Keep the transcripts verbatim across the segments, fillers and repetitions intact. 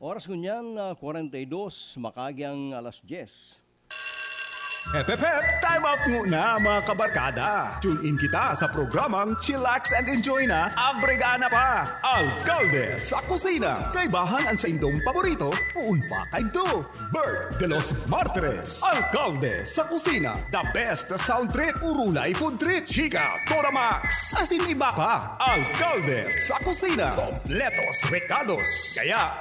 Oras ngunyan, ah, kwarenta y dos, makaagi ang alas dyes. Hep, hep, hep! Time out nguna, mga kabarkada! Tune in kita sa programang Chillax and Enjoy na, Abrega na pa! Alkalde sa Kusina! Kaibahan an saindong paborito, poon pa kaidto! Bert de los Martires, Alkalde sa Kusina! The best sound trip, urulay food trip, chika, Toramax, asin iba pa! Alkalde sa Kusina! Kompletos rekados! Kaya,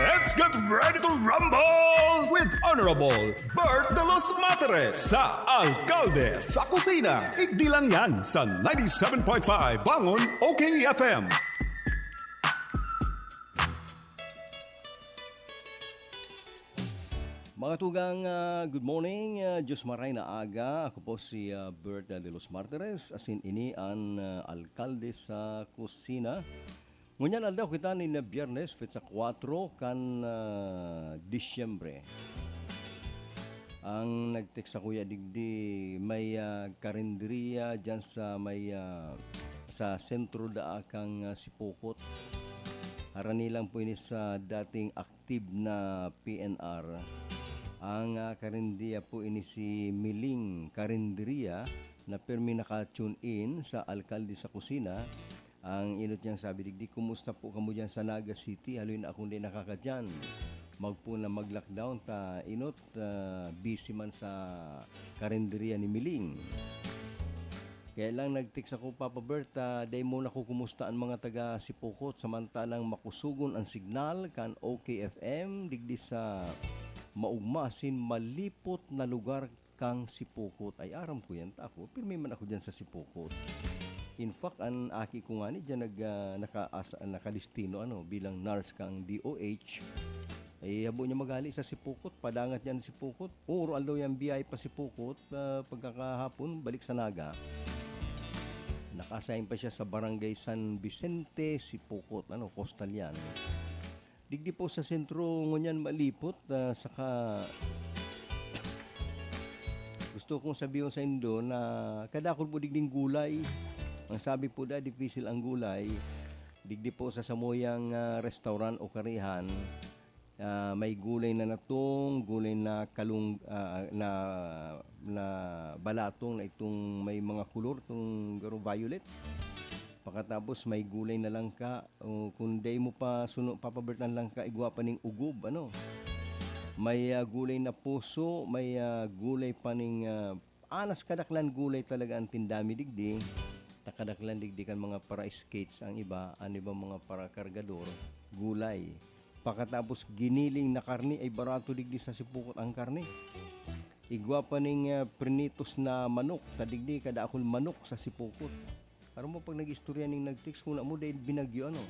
let's get ready to rumble with Honorable Bert de los Martires sa Alkalde sa Kusina. Igdi lang yan sa ninety-seven point five Bangon O K F M. Mga tugang, ah, good morning. Ah, Diyos maray na aga. Ako po si, ah, Bert de los Martires. Asin ini an, ah, Alkalde sa Kusina. Ngunyan aldaw kita nin Biyernes, petsa kwatro kan, ah, Disyembre. Ang nag-text sa kuya digdi, may, ah, karinderiya diyan sa may, ah, sa sentro daa kan, ah, Sipocot. Harani lang po ini sa dating active na P N R. Ang, ah, karinderiya po ini si Miling Karinderiya na pirmi naka-tune in sa Alkalde sa Kusina. Ang inot niyang sabi digdi, "Kumusta po kamo diyan sa Naga City? Haloy na akong di nakakadyan. Magpo na mag-lockdown ta inot, ah, busy man sa karinderya ni Miling." Kaya lang nag-text ako, Papa Bert, ah, dai mo na ko kumusta an mga taga Sipocot, samantalang makusugon an signal kan O K F M digdi sa maugma asin malipot na lugar kang Sipocot. Ay, aram ko yan. Ako, pirmi man ako dyan sa Sipocot. In fact, an aki ko ngani dyan nag, ah, naka-, as-, nakadestino, ano, bilang nurse kang D O H. Ay, habo niya maghali sa Sipocot, padangat niya sa Sipocot. Puro aldaw yan biyahe pa Sipocot, ah, pagkakahapon, balik sa Naga. Naka-assign pa siya sa Barangay San Vicente, Sipocot, ano, coastal yan. Digdi po sa sentro ngunyan malipot, ah, saka gusto kong sabihon saindo na kadakul po digding gulay. Ang sabi po da, dipisil ang gulay. Digdi po sa samuyang, ah, restaurant o karihan, ah, may gulay na natong, gulay na kalung-, ah, na, na balatong na itong may mga kulor, itong garo violet. Pakatapos may gulay na langka. O, kung dai mo pa suno, papabertan lang ka, igwa pa ning ugob, ano? May, ah, gulay na puso, may, ah, gulay pa ning, ah, anas kadaklan gulay talaga ang tindami digdi. Ta kadaklan digdi kan mga para-skates ang iba, an iba mga para-kargador, gulay. Pakatapos giniling na karne, ay barato digdi sa Sipocot ang karne. Igwa pa ning, ah, prinitos na manok, ta digdi kadakul manok sa Sipocot. Aram mo, pag nag-istorya ning nag-text, huna mo, dahil binagyo, ano?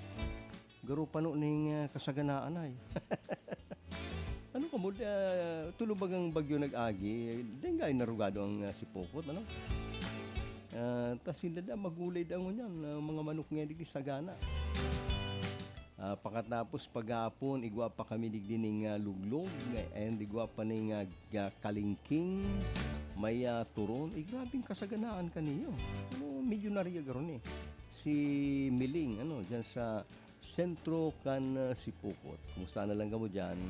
Garo pano ning, ah, kasaganaan ay. Ano ka mo, ah, tulo bagang bagyo nag-agi, dahil nga narugado ang, ah, Sipocot, ano? Ah, tas sinda da, magulay da ngunyan, ah, mga manok nga digdi sagana. Ah, pakatapos paghapon, igwa pa kami digdi ning, ah, luglog, and igwa pa ning, ah, ga-, kalingking, may, ah, turon. Eh, grabeng kasaganaan kaniyo. Ano, milyonarya garo ni si Miling, ano, dyan sa sentro kan, ah, Sipocot. Kumusta na lang kamo dyan?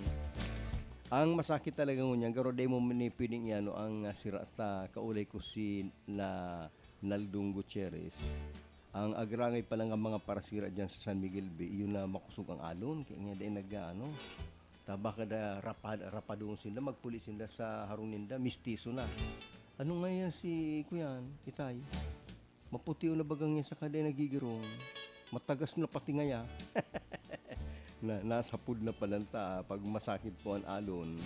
Ang masakit talaga ngunyan, garo dai mo ni pwedeng iano ang, ah, sira ta kaulay ko si na Naldong Gutierrez. Ang agrangay pa lang ang mga parasira dyan sa San Miguel Bay, iyon na makusog ang alon. Kaya nga dai nag-ano, taba kada rapad-, rapadon sinda, magpuli sinda sa harong ninda, mistiso na. Ano nga yan si Kuyan, Itay? Maputi o nabagang yan sa kada nagigirong. Matagas na pati ngaya. Na, nasapod na pala ta, pag masakit po ang alon.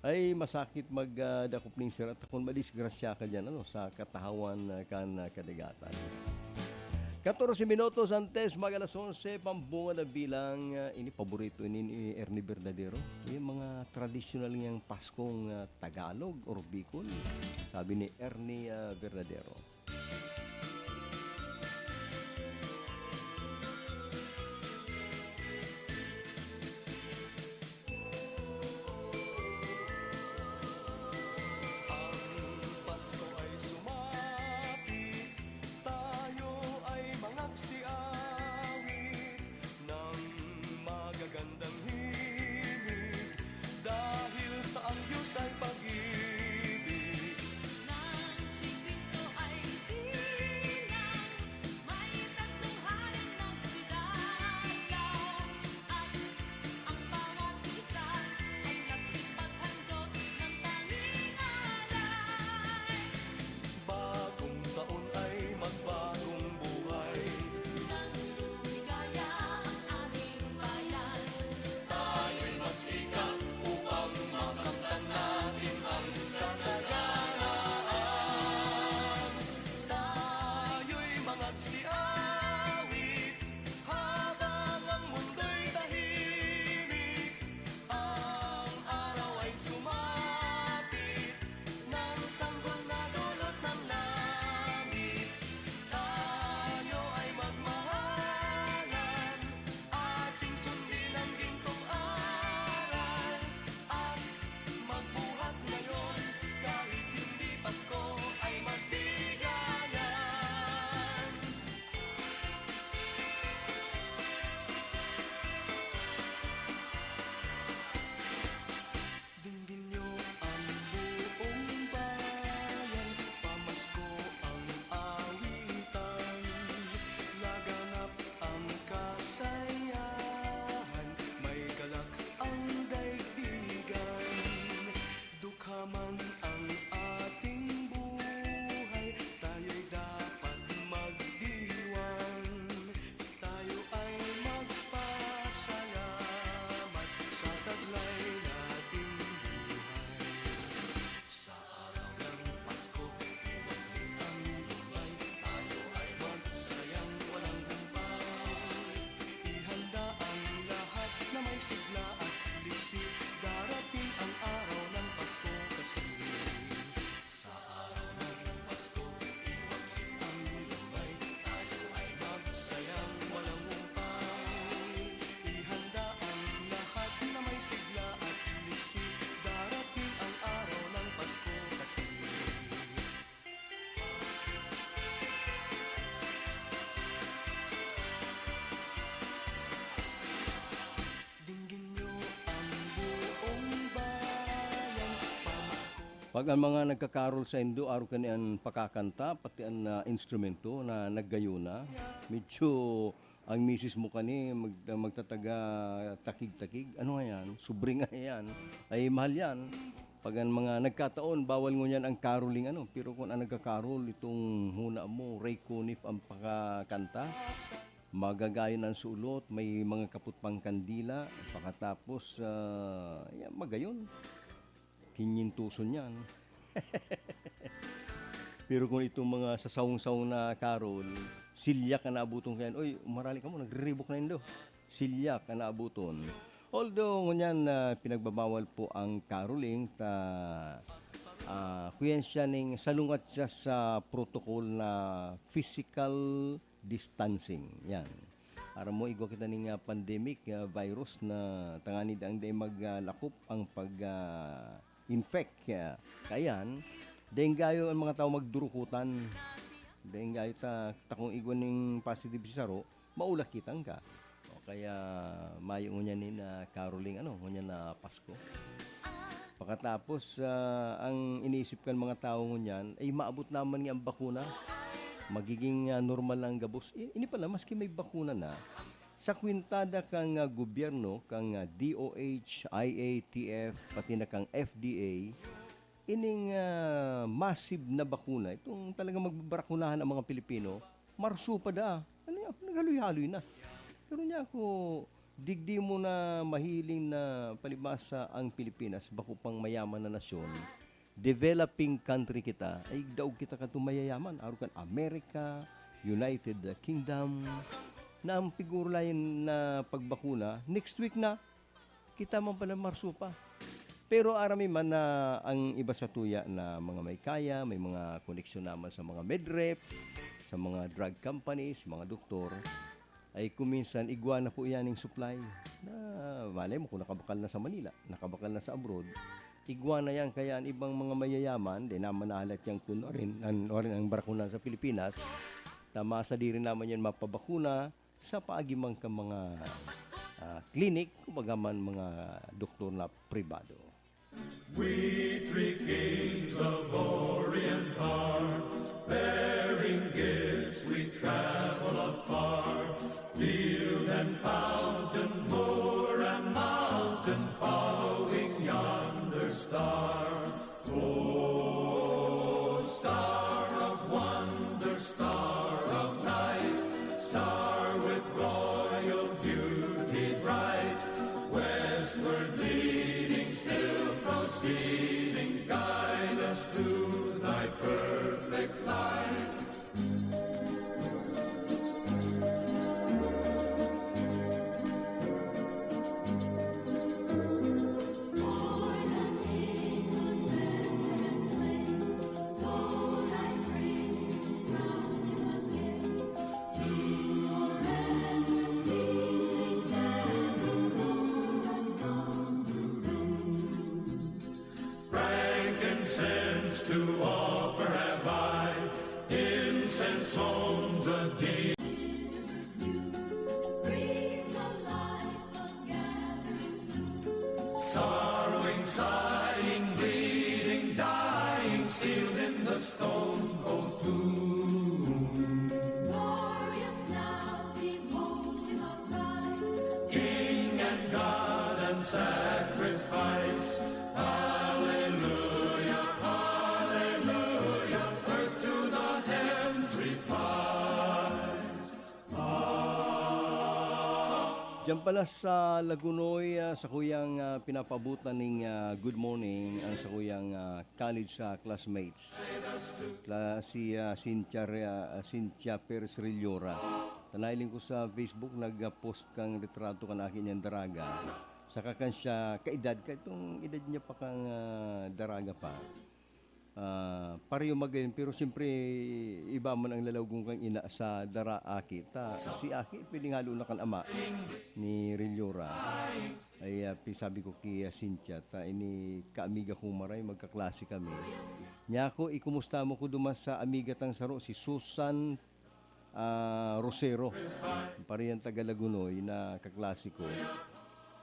Ay, masakit mag, ah, dakop ning sira. Ta kun madisgrasya ka dyan, ano, sa katahawan, ah, kan, ah, kadagatan. Katorse minutos antes mag alas onse, pambunga na bilang, ah, ini paborito ini ni Ernie Verdadero. Yung mga tradisyonal niyang Paskong, ah, Tagalog or Bicol, sabi ni Ernie, ah, Verdadero. Ang Pasko ay sumapit, tayo ay mangaksi-awit. Pag ang mga nagkakarol sa indo, arog kani an pakakanta, pati an, ah, instrumento na naggayo na, medyo ang misis mo kani mag-, magtataga takig-takig. Ano nga yan? Sobre nga yan. Ay, mahal yan. Pag ang mga nagkataon, bawal ngunyan ang caroling, ano. Pero kung ang nagkakarol, itong huna mo, Ray Conniff ang pakakanta, magagayon ang sulot, may mga kapot pang kandila, pakatapos, ah, yan, magayon. Kinyentuson yan. Pero kung itong mga sasawong-sawong na karol, silyak ang naabuton kayan. Oy, umarali kamo, nagriribok na indo. Silyak ang naabuton. Although, ngunyan na pinagbabawal po ang caroling, ta, ah, kuyan siya ning salungat siya sa protocol na physical distancing. Yan. Aram mo, igwa kita ning, ah, pandemic, ah, virus na tanganid ang dai mag, ah, lakop ang pag, ah, infect. Ah, kayan, dai gayo ang mga tawo magdurukutan. Dai gayo ta, ta kung igwa ning positive si saro, maulakitan ka. O kaya, mayo ngunyan ni na caroling, ano, ngunyan na Pasko. Pakatapos, ah, ang iniisip kan mga tawo ngunyan ay maabot naman nga ang bakuna. Magiging, ah, normal lang gabos. I-, ini pala, maski may bakuna na, sa kwintada kang, ah, gobyerno, kang, ah, D O H, I A T F, pati na kang F D A, ining, ah, massive na bakuna, itong talagang magbabarakunahan ang mga Pilipino, marso pa daa. Ano yan? Naghaloy-haloy na. Pero niya ako, digdi mo na mahiling na palibasa ang Pilipinas, bako pang mayaman na nasyon, developing country kita, ay daog kita kadto mayayaman. Arog kan America, United Kingdom, na ang pigurulayan na pagbakuna, next week na, kita man pala marso pa. Pero arami man na ang iba sa tuya na mga may kaya, may mga koneksyon naman sa mga medrep, sa mga drug companies, mga doktor, ay kuminsan igwa na po yan yung supply. Na, malay mo kung nakabakal na sa Manila, nakabakal na sa abroad, igwa na yan. Kaya ang ibang mga mayayaman, di naman nahalat yan kung ano rin, ano rin ang barakunan sa Pilipinas, na masadiri naman yan mapabakuna sa paagi man ka mga, ah, klinik, kumbaga man mga doktor na pribado. We three kings of Orient are bearing gifts, we travel afar, field and fountain, moor and mountain, following yonder star. Oh, star of wonder, star of light, star with royal beauty bright, westward leading, still proceeding, guide us to thy perfect light. Frankincense to offer have I, incense homes of deep. Sorrowing, sighing, bleeding, dying, sealed in the stone cold tomb. Glorious now, behold him arise. King and God and sacrifice. Hallelujah, hallelujah, earth to the heavens replies. Diyan pala sa Lagunoy, ah, sa kuyang, ah, pinapabutan ning, ah, good morning, ang sa kuyang, ah, college, ah, classmates. Kla-, si, ah, Cynthia Re-, ah, Cynthia Perez Rillora. Tanailing ko sa Facebook, nag-post kang retrato kan aki niyang daraga. Saka kan siya, kaedad ka, itong edad niya pa kang, ah, daraga pa. Ah, pareho magayon, pero siyempre, iba man ang lalawgon kang ina sa dara aki. Ta, si aki, pwedeng halo na kan ama ni Rillora. Ay, ah, pi-, sabi ko ki, ah, Cynthia, ta ini kaamiga kong maray, magkaklase kami. Niya ako, ikumusta mo ko duman sa amiga tang saro, si Susan ah, Rosero. Pareho yan taga Lagunoy na kaklase ko.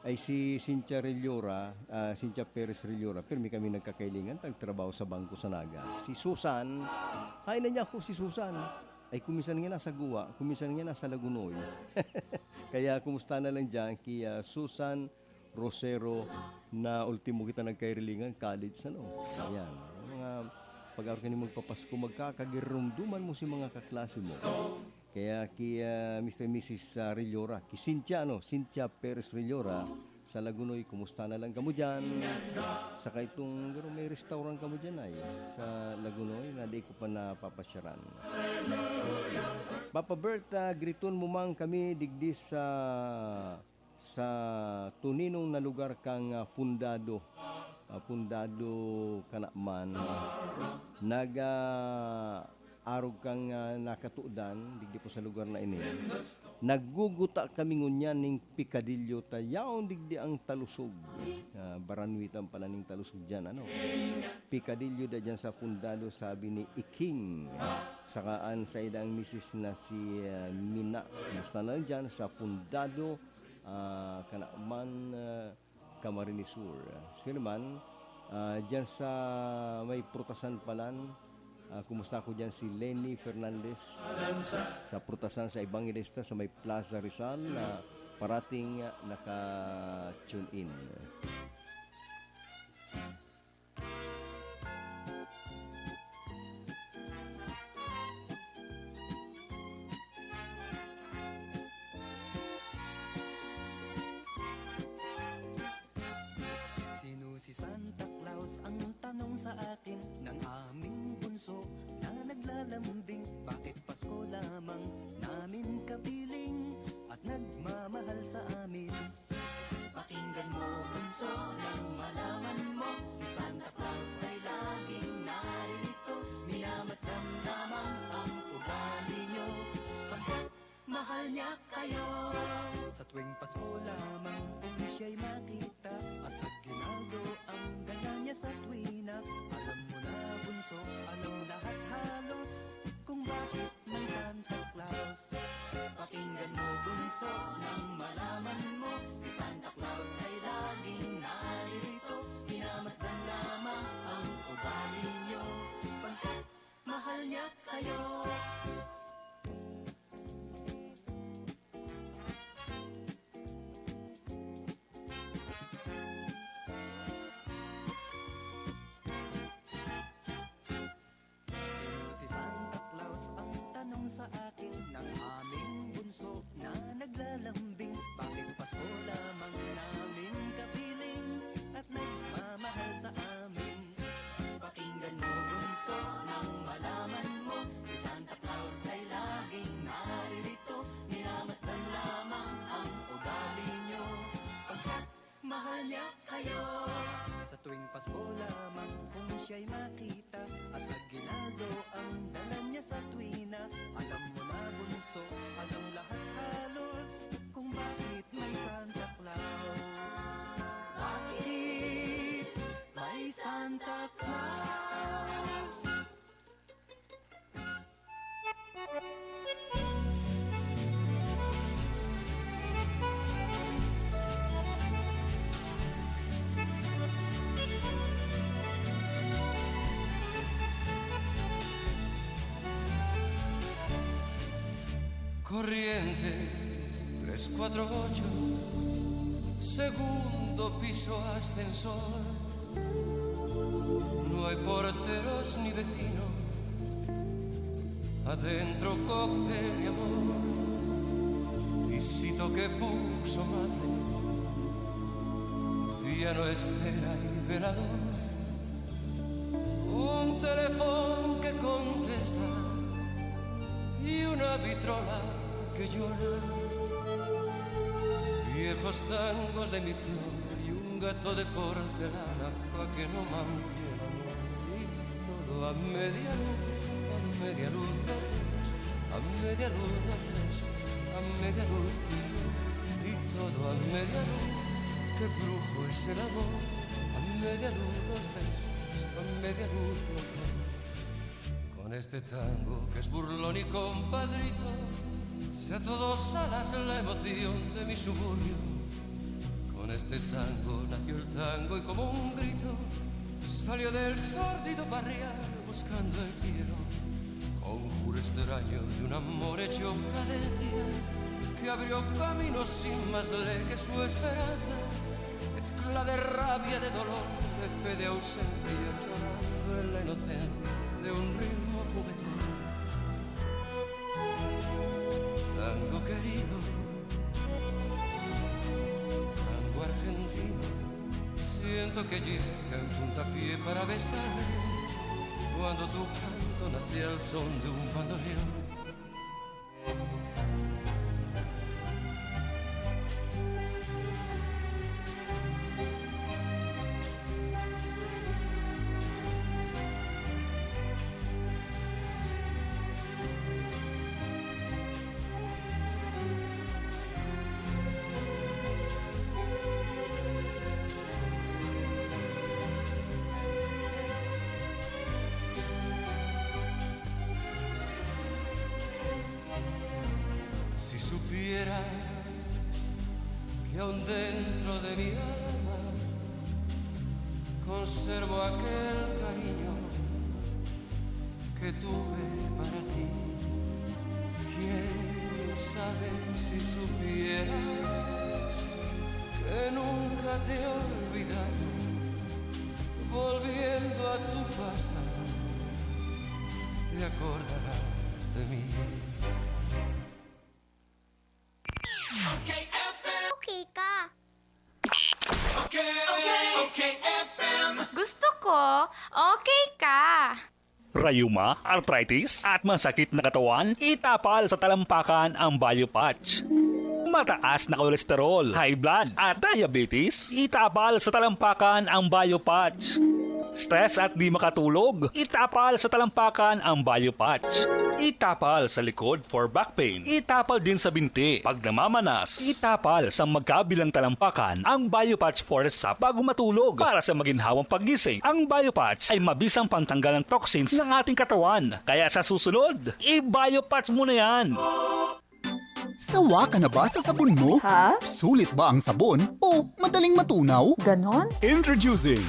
Ay si Cynthia Rillora, ah, Cynthia Perez Rillora, pirmi kami nagkakailingan, nagtrabaho sa bangko sa Naga. Si Susan, ay na niya ako si Susan. Ay kuminsan nga nasa Goa, kuminsan nga nasa Lagunoy. Kaya kumusta na lang dyan kay, ah, Susan Rosero na ultimo kita nagkairilingan, college, ano? Ayan. Mga pag-araw ka ni magpapasko, magkakagirumduman mo si mga kaklase mo. Kaya ki, ah, Mister and Missus, ah, Rillora, ki Cynthia, ano, Cynthia Perez Rillora, sa Lagunoy, kumusta na lang kamo diyan? Saka itong, pero may restaurant kamo diyan ay, sa Lagunoy, na di ko pa napapasyaran. Papa Bert, ah, griton mo man kami digdi sa, sa tuninong na lugar kang, ah, Fundado. Ah, Fundado kanaman. Nag, ah, arog kang, ah, nakatudan, digdi po sa lugar na ini. Nagguguta kami ngunyan ning pikadilyo ta yaon digdi ang talusog. Ah, baranwitan pala ning talusog diyan, ano? Pikadilyo da diyan sa Fundado, sabi ni Iking. Saka an saidang misis na si, ah, Mina. Kumusta na diyan sa Fundado, ah, kanaman, ah, Camarines Sur. Sino man, ah, diyan sa may prutasan palan, ah, kumusta ko diyan si Lenny Fernandez sa prutasan sa Evangelista sa may Plaza Rizal na parating, ah, naka-tune in. Sino si Santa Claus? Ang tanong sa akin ng aming bunso na naglalambing. Bakit Pasko lamang namin kapiling at nagmamahal sa amin? Pakinggan mo, bunso, nang malaman mo, si Santa Claus ay laging naririto. Minamasdan lamang ang ugali nyo. Pagkat mahal niya kayo. Sa tuwing Pasko lamang kung siya'y makita at pag ginaldo ang dala niya sa tuwina, alam mo na, bunso, alam lahat halos kung bakit may Santa Claus. Pakinggan mo, bunso, nang malaman mo, si Santa Claus ay laging naririto. Minamasdan lamang ang ugali nyo, pagkat mahal niya kayo. Sino si Santa Claus? Ang tanong sa akin ng aming bunso na naglalambing. Bakit Pasko lamang namin kapiling at nagmamahal sa amin? Pakinggan mo, bunso, nang malaman mo, si Santa Claus ay laging naririto. Minamasdan lamang ang ugali nyo, pagkat mahal niya kayo. Sa tuwing Pasko lamang kung siya'y makita at aginaldo ang dala niya sa tuwina, alam mo na, bunso, alam lahat halos kung bakit may Santa Claus. Bakit may Santa Claus? Corrientes tres cuatro ocho, segundo piso, ascensor. No hay porteros ni vecinos. Adentro, cóctel de amor. Y si toque puso madre, piano, estera y velador. Un teléfono que contesta y una vitrola que llora. Viejos tangos de mi flor y un gato de porcelana pa' que no manche el amor. Y todo a media luz, a media luz los dos, a media luz los tres, a media luz tú y yo. Y todo a media luz, qué brujo es el amor. A media luz los besos, a media luz los dos. Con este tango que es burlón y compadrito, sea todo salas la emoción de mi suburbio. Con Este tango nació el tango y como un grito salió del sórdido barrial buscando el cielo. Conjuro extraño de un amor hecho cadencia que abrió camino sin más ley que su esperanza. Mezcla de rabia, de dolor, de fe, de ausencia, llorando en la inocencia de un ritmo juguetón. Tango querido, tango argentino, siento que llega en puntapié para besarme cuando tu canto nace al son de un bandoneón. Si supieras que aún dentro de mi alma conservo aquel cariño que tuve para ti, quién sabe si supieras que nunca te he olvidado, volviendo a tu pasado, te acordarás de mí. Okay ka. Gusto ko, okay ka. Rayuma, arthritis, at masakit na katawan? Itapal sa talampakan ang Biopatch. Mataas na kolesterol, high blood, at diabetes? Itapal sa talampakan ang Biopatch. Stress at di makatulog? Itapal sa talampakan ang Biopatch. Itapal sa likod for back pain. Itapal din sa binti pag namamanas. Itapal sa magkabilang talampakan ang Biopatch Forest Sap bago matulog. Para sa maginhawang paggising, ang Biopatch ay mabisang pantanggal ng toxins ng ating katawan. Kaya sa susunod, i-Biopatch mo na yan! Sawa ka na ba sa sabon mo? Ha? Sulit ba ang sabon o madaling matunaw? Ganon? Introducing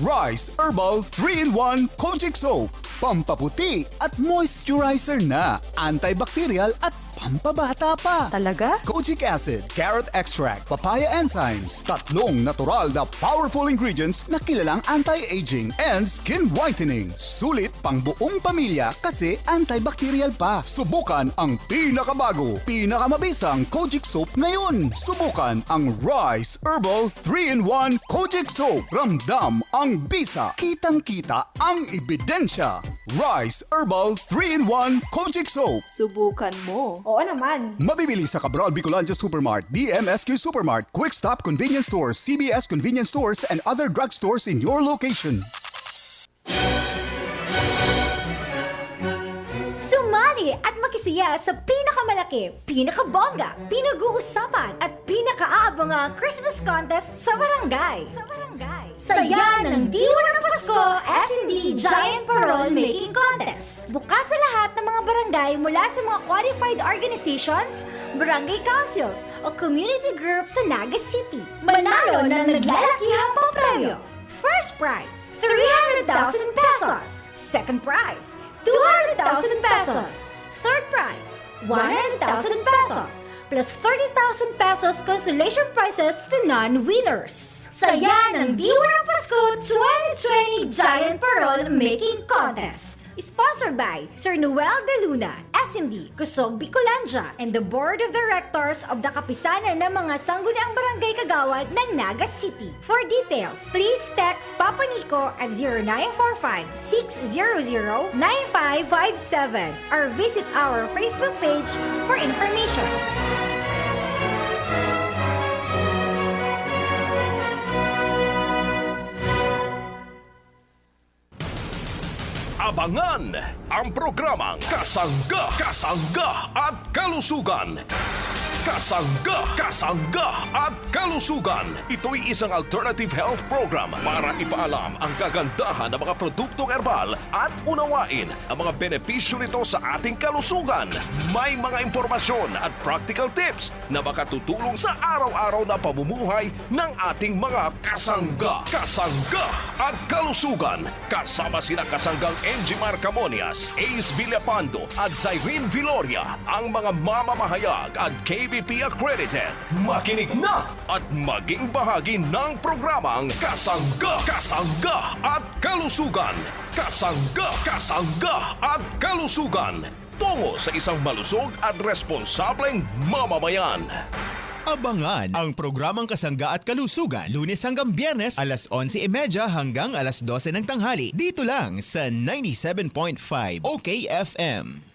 Rice Herbal three-in-one Kojic Soap. Pampaputi at moisturizer na, antibacterial at pampabata pa. Talaga? Kojic acid, carrot extract, papaya enzymes, tatlong natural na powerful ingredients na kilalang anti-aging and skin whitening. Sulit pang buong pamilya kasi antibacterial pa. Subukan ang pinakabago, pinakamabisang Kojic Soap ngayon. Subukan ang Rice Herbal three-in-one Kojic Soap. Ramdam ang bisa. Kitang-kita ang ebidensya. Rice Herbal three-in-one Kojic Soap. Subukan mo. Oo naman. Mabibili sa Cabral Bicolandia Supermart, D M S Q Supermart, Quick Stop Convenience Stores, C B S Convenience Stores, and other drugstores in your location. Sumali at makisaya sa pinakamalaki, pinakabongga, pinag-uusapan at pinakaaabangang Christmas contest sa barangay. Sa barangay. Saya ng Diwa ng Pasko S and D Giant Parol Making Contest. Bukas sa lahat ng mga barangay mula sa mga qualified organizations, barangay councils, o community groups sa Naga City. Manalo ng naglalakihang papremyo. First prize, three hundred thousand pesos. Second prize, two hundred thousand pesos. Third prize, one hundred thousand pesos. Plus thirty thousand pesos consolation prizes to non-winners. Saya ng Diwa ng Pasko twenty twenty Giant Parol Making Contest. Sponsored by Sir Noel De Luna, S and D, Kusog, Bicolandia, and the Board of Directors of the Kapisanan ng mga Sangguniang Barangay Kagawad ng Naga City. For details, please text Papa Nico at zero nine four five, six zero zero, nine five five seven or visit our Facebook page for information. Abangan ang programang Kasangga, Kasangga at Kalusugan. Kasangga, kasangga at kalusugan. Ito'y isang alternative health program para ipaalam ang kagandahan ng mga produktong herbal at unawain ang mga benepisyo nito sa ating kalusugan. May mga impormasyon at practical tips na makatutulong sa araw-araw na pamumuhay ng ating mga kasangga. Kasangga at kalusugan. Kasama sina kasanggang N G Marcamonias, Ace Villapando at Zyrene Viloria, ang mga mamamahayag at K B P accredited. Makinig na at maging bahagi ng programang Kasangga, Kasangga at Kalusugan. Kasangga, Kasangga at Kalusugan. Tungo sa isang malusog at responsableng mamamayan. Abangan ang programang Kasangga at Kalusugan, Lunes hanggang Biyernes, alas onse y media hanggang alas dose ng tanghali. Dito lang sa ninety-seven point five O K F M.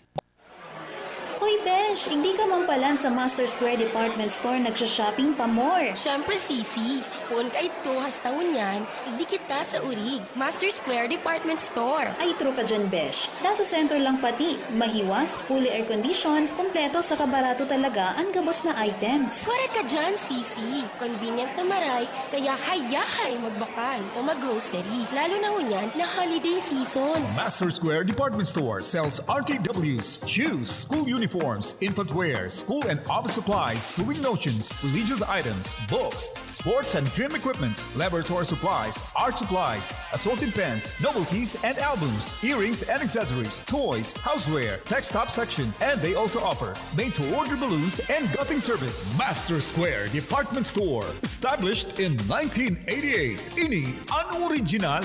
Hoy, besh! Igdi ka man palan sa Master Square Department Store nagsha-shopping pa more! Siyempre, Sisi! Poon kaidto hasta ngunyan, igdi kita sa Urig, Master Square Department Store. Ay, true ka dyan, besh. Nasa sentro lang pati, mahiwas, fully air-conditioned, kompleto saka barato talaga an gabos na items. Correct ka dyan, Sisi. Convenient na maray, kaya hayahay magbakal o mag-grocery, lalo na ngunyan na holiday season. Master Square Department Store sells R T Ws, shoes, school uniforms, infant wear, school and office supplies, sewing notions, religious items, books, sports and gym equipments, laboratory supplies, art supplies, assorted pens, novelties and albums, earrings and accessories, toys, houseware, tech stop section, and they also offer made-to-order balloons and gutting service. Master Square Department Store, established in nineteen eighty-eight. Ini an original.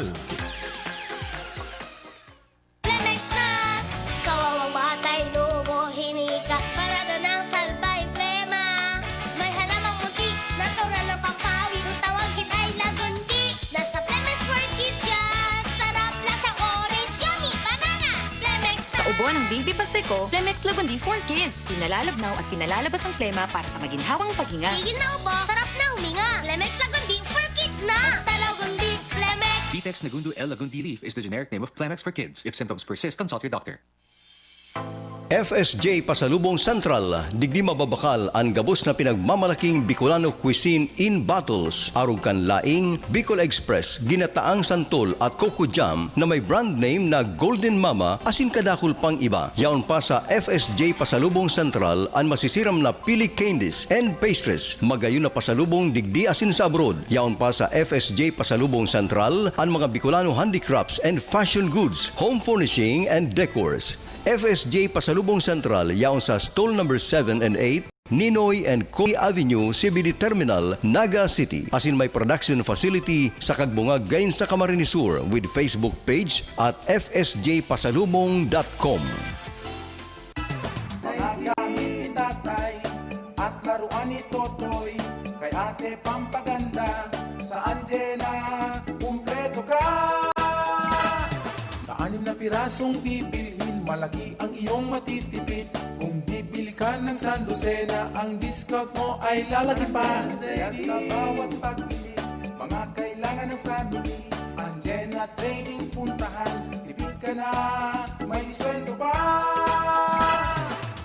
Flemex na! Kawawang batay, lubo, hinika, parada ng salbay, plema. May halamang munti, natural na pampawi. Kung tawagin ay lagundi, nasa Flemex World Kids yan. Sarap, lasa, orange, yummy, banana. Flemex Sa na! Ubo ng Baby Pasteco, Flemex Lagundi for Kids. Pinalalabnaw at pinalalabas ang plema para sa maginhawang paghinga. Tigil na ubo, sarap na huminga. Flemex Lagundi for Kids na! Basta Lagundi, Flemex! Vitex Nagundo L Lagundi Leaf is the generic name of Flemex for Kids. If symptoms persist, consult your doctor. F S J Pasalubong Sentral, digdi mababakal an gabos na pinagmamalaking Bicolano cuisine in bottles, arog kan laing, Bicol Express, ginataang santol at coco jam na may brand name na Golden Mama asin kadakul pang iba. Yaon pa sa F S J Pasalubong Sentral an masisiram na Pili Candies and Pastries, magayon na pasalubong digdi asin sa abroad. Yaon pa sa F S J Pasalubong Sentral an mga Bicolano handicrafts and fashion goods, home furnishing and decors. F S J Pasalubong Sentral yaon sa stall number seven and eight, Ninoy and Co. Avenue, C B D Terminal, Naga City. Asin may production facility sa Kagbungag, Gain sa Camarines Sur, with Facebook page at F S J Pasalubong dot com. Mga gamit ni Tatay at laruan ni Totoy, kay Ate pampaganda, sa Anjena, kumpleto ka. Sa anim na pirasong bibilhin, malaki ang iyong matitipid. Kung bibili ka ng sandosena, ang discount mo ay lalaki pa. Kaya sa bawat pagbili, mga kailangan ng family, Anjena Trading puntahan. Tipid ka na, may sweldo pa.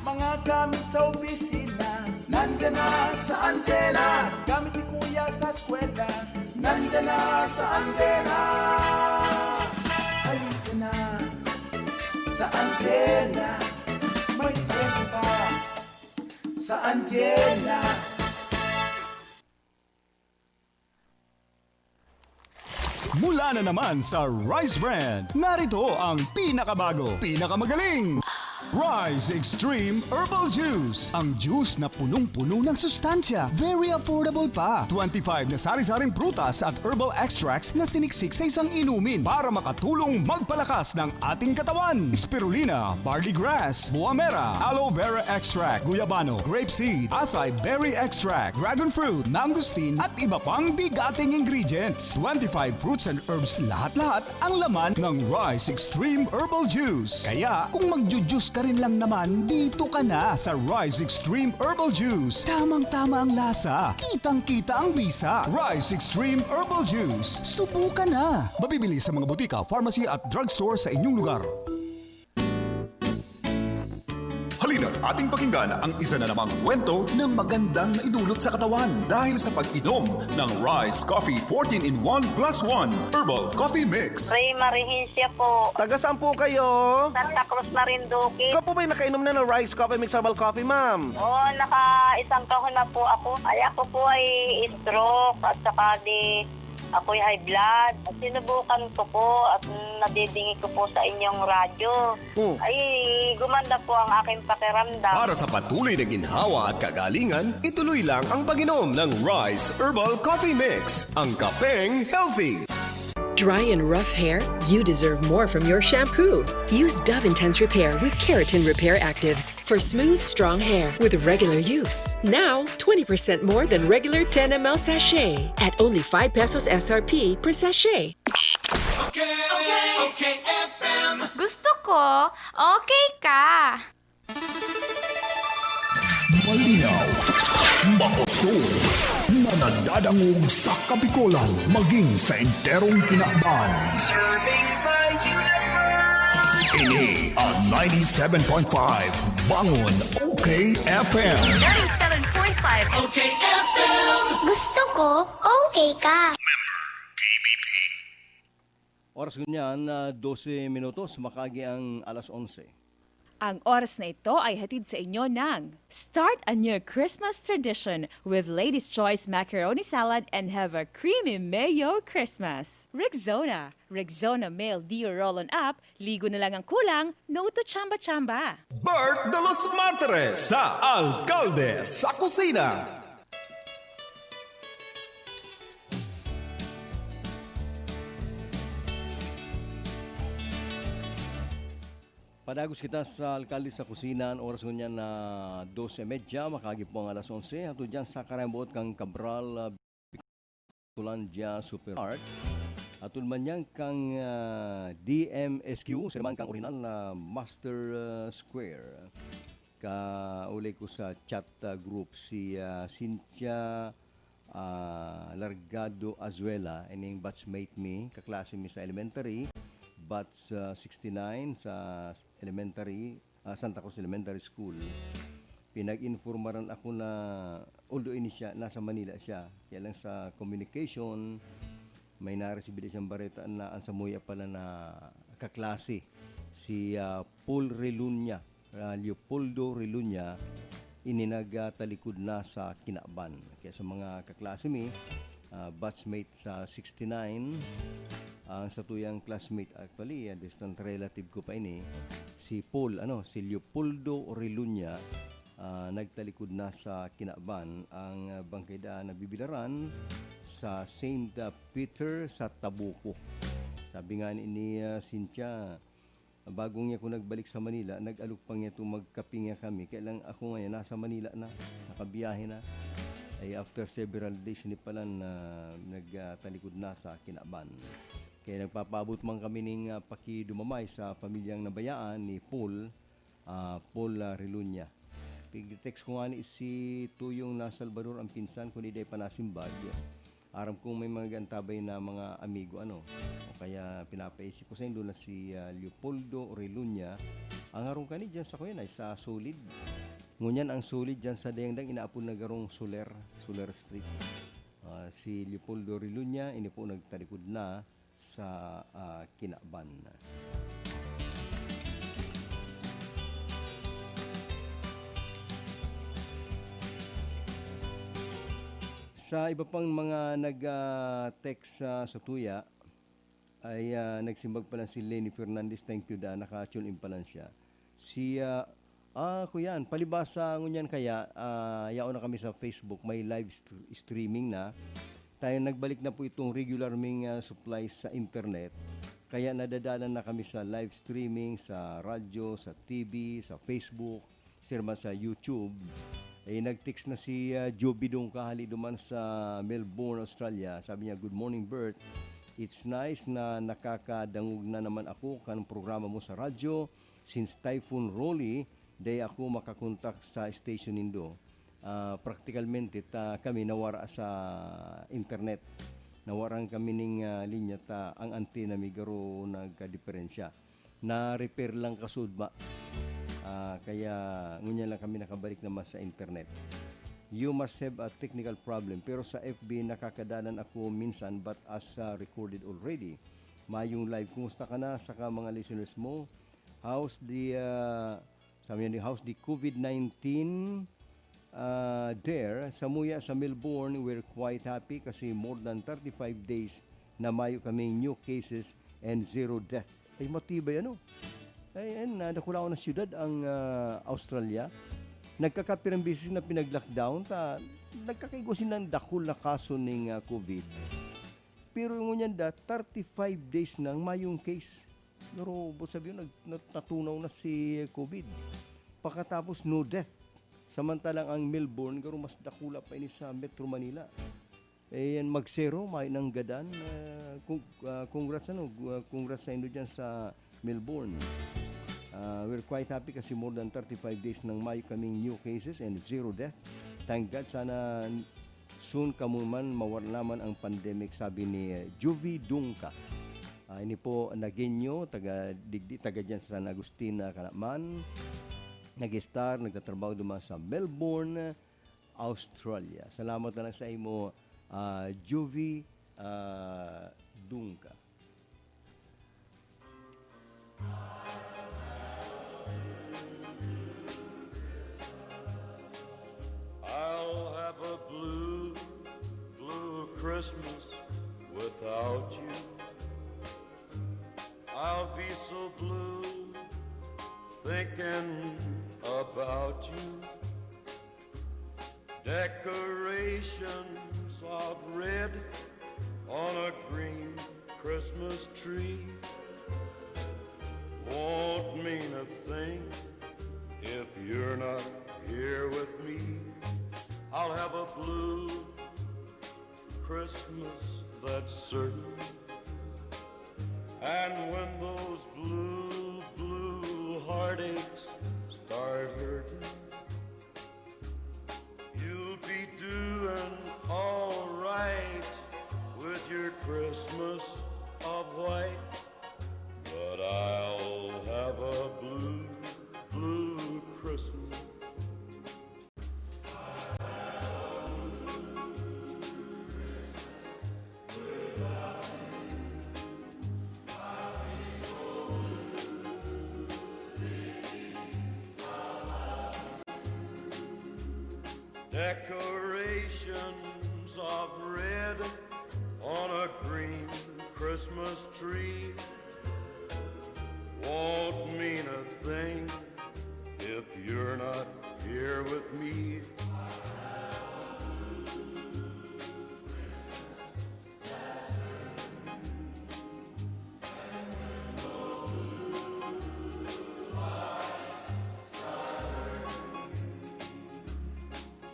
Mga gamit sa opisina, nandiyan na sa Anjena. Gamit ni Kuya sa eskwela, nandiyan na sa Anjena. Halika na sa Anjena, may sweldo pa sa Anjena. Mula na naman sa Rice Brand, narito ang pinakabago, pinakamagaling Rice Extreme Herbal Juice. Ang juice na punong-puno ng sustansya, very affordable pa. Twenty-five na sari-saring prutas at herbal extracts na siniksik sa isang inumin para makatulong magpalakas ng ating katawan. Spirulina, barley grass, buamera, aloe vera extract, guyabano, grape seed, acai berry extract, dragon fruit, mangosteen, at iba pang bigating ingredients. Twenty-five fruits and herbs lahat-lahat ang laman ng Rice Extreme Herbal Juice. Kaya, kung magju-juice ka rin lang naman, dito ka na sa Rice Extreme Herbal Juice. Tamang-tama ang lasa, kitang-kita ang bisa. Rice Extreme Herbal Juice. Subukan na! Mabibili sa mga butika, pharmacy at drugstore sa inyong lugar. Halina't Ating pakinggan ang isa na namang kwento na magandang naidulot sa katawan dahil sa pag-inom ng Rice Coffee fourteen in one plus one Herbal Coffee Mix. Ray Marihencia po. Taga saan po kayo? Santa Cruz, Marinduque. Ikaw po ba'y nakainom na ng Rice Coffee Mix Herbal Coffee, ma'am? Oo, naka isang kahon na po ako. Ay, ako po ay stroke at saka di ako'y high blood. At sinubukan ko po at nadidingi ko po sa inyong radyo. Hmm. Ay, gumanda po ang aking pakiramdam. Para sa patuloy na ginhawa at kagalingan, ituloy lang ang pag-inom ng Rice Herbal Coffee Mix, ang kapeng healthy. Dry and rough hair? You deserve more from your shampoo. Use Dove Intense Repair with Keratin Repair Actives for smooth, strong hair with regular use. Now, twenty percent more than regular ten M L sachet at only five pesos S R P per sachet. Okay, okay, okay, F M. Gusto ko, okay ka. Malinaw, makusog, na nadadangog sa Kabikolan maging sa enterong kinaban. Ini ang ninety-seven point five Bangon, okay F M. Ninety-seven point five. Okay F M. Gusto ko, okay ka. Oras ngunyan na dose minutos, makaagi ang alas onse. Ang oras na ito ay hatid sa inyo ng Start a new Christmas tradition with Ladies' Choice Macaroni Salad and have a creamy mayo Christmas. Rexona, Rexona Male Deo Roll-On Up, ligo na lang ang kulang, no to chamba-chamba. Bert de los Martires sa Alkalde sa Kusina. Padagos kita sa Alkalde sa Kusina. An oras ngunyan na dose y media, makaagi po ang alas onse. Ato dyan sa karayang buot kan Cabral, ah, Bicolandia Supermart. Aton man yan kang, ah, D M S Q, sir man kang orihinal na Master, ah, Square. Kauli ko sa chat, ah, group si, ah, Cynthia, ah, Largado Azuela, ining batchmate mi, kaklase mi sa elementary, batch, ah, sixty-nine sa elementary, ah, Santa Cruz Elementary School. Pinag-informaran ako na, although ini siya, nasa Manila siya, kaya lang sa communication, may naresibi siyang bareta na ang samuya pala na kaklase, si, ah, Paul Relunya, ah, Leopoldo Relunya, ini nagtalikod na sa kinaban. Kaya sa mga kaklase mi, ah, batchmate sa sixty-nine, ang satuyang classmate, actually, ah, distant relative ko pa ini, si Paul, ano, si Leopoldo Relunya, ah, nagtalikod na sa kinaban. Ang, ah, bangkay daan nabibilaran sa Saint Peter sa Tabuco. Sabi nga ni, ni, ah, Cynthia, bago niya ako nagbalik sa Manila, nag-alok pa niya itong magkape niya kami. Kaya lang ako ngayon, nasa Manila na, nakabiyahe na. Ay, after several days ni pala na nagtalikod na sa kinaban. Kaya nagpapaabot man kami ning, ah, pakidumamay sa pamilyang nabayaan ni Paul, ah, Paul, ah, Relunya. Pig-text ko nga ni si Tuyong na Salvador, ang pinsan ko, ni Day Panasimbag. Aram kong may mga gantabay na mga amigo, ano, o kaya pinapaisip ko sa indo na si, ah, Leopoldo Relunya. Ang harong kani dyan sa kuyan ay sa Solid. Ngunyan ang Solid dyan sa Dayangdang inaapod na garong Soler, Soler Street. Ah, si Leopoldo Relunya, ini po nagtalikod na sa, ah, kinaban. Sa iba pang mga nag, ah, text sa, sa tuya, ay, ah, nagsimbag pala si Lenny Fernandez, "Thank you, da, naka-tune in pala siya." Si, ah, ah, kuyan, palibasa ngunyan kaya, ah, yaon na kami sa Facebook, may live str-, streaming na. Tayo, nagbalik na po itong regular ming, ah, supply sa internet. Kaya nadadaanan na kami sa live streaming, sa radyo, sa T V, sa Facebook, sirma sa YouTube. Eh, nag-text na si, ah, Joby Dongka, hali duman sa Melbourne, Australia. Sabi niya, "Good morning, Bert. It's nice na nakakadangog na naman ako kan programa mo sa radyo. Since Typhoon Rolly, dai ako makakontak sa station nindo." Ah, praktikalmente, ta, kami nawara sa internet. Nawaran kami ning, ah, linya ta ang antena mi garo nagkadiperensya. Na-repair lang kasud ba? Ah, kaya ngunyan lang kami nakabalik naman sa internet. You must have a technical problem, pero sa F B nakakadalan ako minsan, but as, ah, recorded already. Mayong live, kumusta ka na saka mga listeners mo? How's the, ah, sabi niya, how's the covid nineteen, ah, there? Samuya sa Melbourne, we're quite happy kasi more than thirty-five days na mayo kaming new cases and zero death. Ay, matibay, ano? Ay, ayun, nadakulawan na siyudad ang, ah, Australia. Nagkakapirang beses na pinag-lockdown, ta nagkakaigwa silang dakul na kaso ning, ah, covid. Pero ngunyan da, thirty-five days nang mayong case. Pero, bo-, sabi yun, nag-, nat-, natunaw na si covid. Pakatapos, no death. Samantalang ang Melbourne, garo mas dakula pa ini sa Metro Manila. Eh, yan, mag-zero, may nang gadan. Ah, kung, ah, congrats, ano, ah, congrats sa inyo dyan sa Melbourne. Ah, we're quite happy kasi more than thirty-five days nang mayo kaming new cases and zero death. Thank God, sana soon kamo man mawala man ang pandemic, sabi ni, eh, Juvie Dungka. Ah, ini po, Nagueño, taga digdi, taga dyan sa San Agustin, ah, Calaman. Nag-star, nagtatrabaho duman sa Melbourne, Australia. Salamat na lang sa imo, ah, Juvie, ah, Dungka. I'll have a blue, blue Christmas without you. I'll be so blue thinking about you. Decorations of red on a green Christmas tree won't mean a thing if you're not here with me. I'll have a blue Christmas, that's certain. And when those blue, blue heartaches start hurting, you'll be doing all right with your Christmas of white. But I'll have a blue, blue Christmas. Decorations of red on a green Christmas tree won't mean a thing if you're not here with me.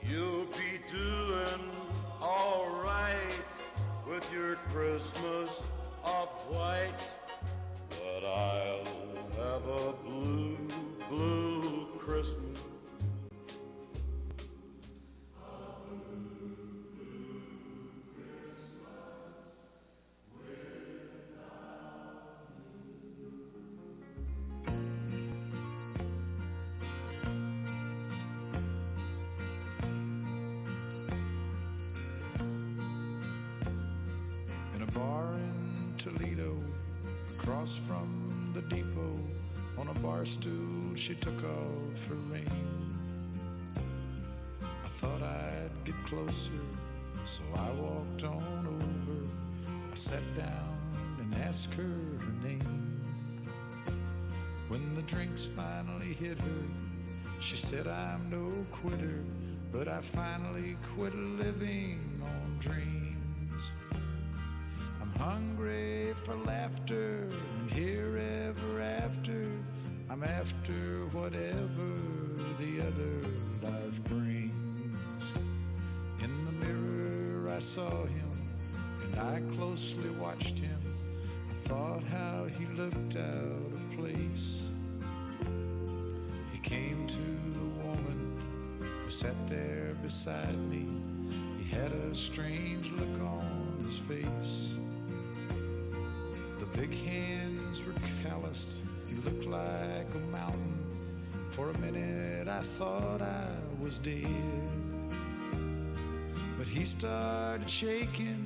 You'll be doing all right with your Christmas of white, but I'll have a blue, blue Christmas. In a bar in Toledo, across from the depot, on a bar stool she took off her ring. I thought I'd get closer, so I walked on over. I sat down and asked her her name. When the drinks finally hit her, she said, "I'm no quitter, but I finally quit living on dreams. I'm hungry for laughter, and here ever after, I'm after whatever the other life brings." In the mirror, I saw him, and I closely watched him. I thought how he looked out of place. He came to the woman who sat there beside me. He had a strange look on his face. The big hands were calloused. He looked like a mountain. For a minute I thought I was dead. But he started shaking,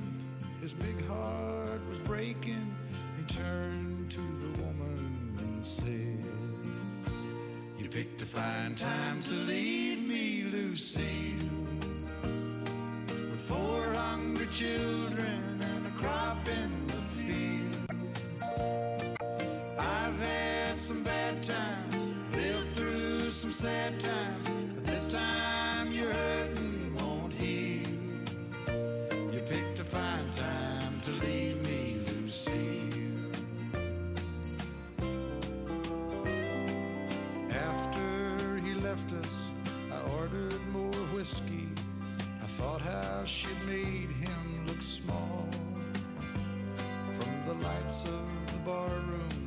his big heart was breaking. He turned to the woman and said, "You picked a fine time to leave me, Lucille, with four hungry children and a crop in the field. I've had some bad times, lived through some sad times, but this time your hurting won't heal. You picked a fine time to leave me, Lucille." After he left us, I ordered more whiskey. I thought how she'd made him look small. From the lights of the bar room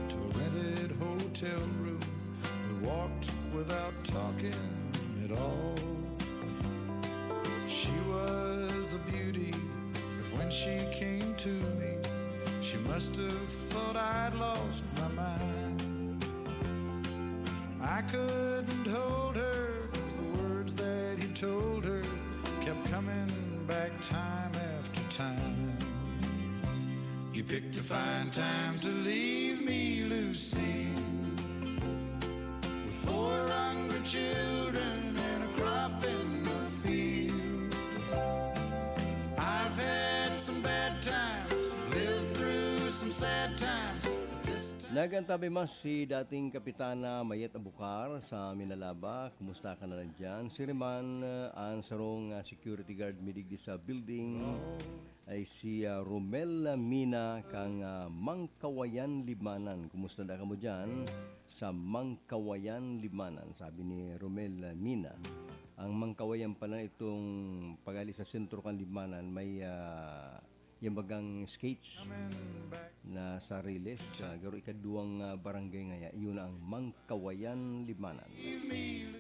to a rented hotel room, we walked without talking at all. She was a beauty, but when she came to me, she must have thought I'd lost my mind. I couldn't hold her, 'cause the words that he told her kept coming back time after time. "You picked a fine time to leave me, Lucille, with four hungry children and a crop in the field. I've had some bad times, lived through some sad times, but this time." Nag-antabay mas si dating Kapitana Mayet Abukar sa Minalaba. Kumusta ka na lang dyan? Si Riman, uh, ang sarong, uh, security guard midigdi sa building ay si, uh, Romel Mina kang, uh, Mangkawayan, Libmanan. Kumusta na kamo dyan sa Mangkawayan, Libmanan? Sabi ni Romel, uh, Mina. Ang Mangkawayan pala itong pag-ali sa sentro kan Libmanan, may, uh, yung bagang skates na sa Riles, sa garo ikaduwang, ah, barangay ngaya, yun ang Mangkawayan, Libmanan.